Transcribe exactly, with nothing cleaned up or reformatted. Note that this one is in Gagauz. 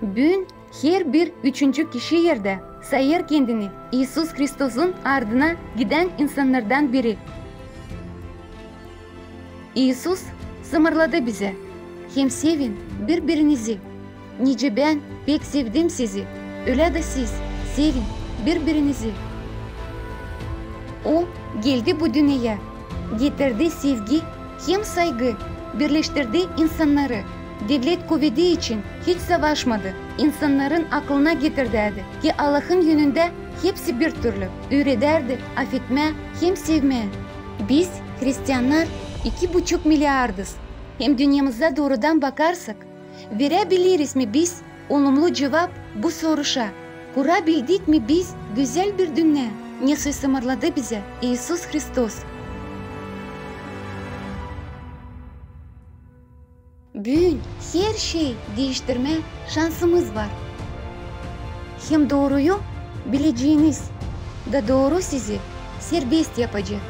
Büün herbir üçüncü kişi erdä sayêr kendini İisus Hristosun ardına gidän insannardan biri. İisus sımarladı bizä: hem sevin biri-birinizi. Nicä bän pek sevdim sizi, ölä dä siz sevin biri-birinizi. O geldi bu dünneyä, getirdi sevgi hem saygı, birleştirdi insannarı. Devlet kuvedi için hiç savaşmadı, insannarın aklına getirdärdi, ki Allahın önündä hepsi bir türlü, üüredärdi afetmää hem sevmää. Biz, hristiannar, iki buçuk miliardız, hem dünnemizdä doorudan bakarsak, verä biliriz mi biz olumlu cuvap bu soruşa? Kurabildik mi biz gözäl bir dünnä, nesoy sımarladı bizä İisus Hristos? Büün her şey diiştirmää şansımız var. Hem dooruyu bileceniz, da dooru sizi serbest yapacek.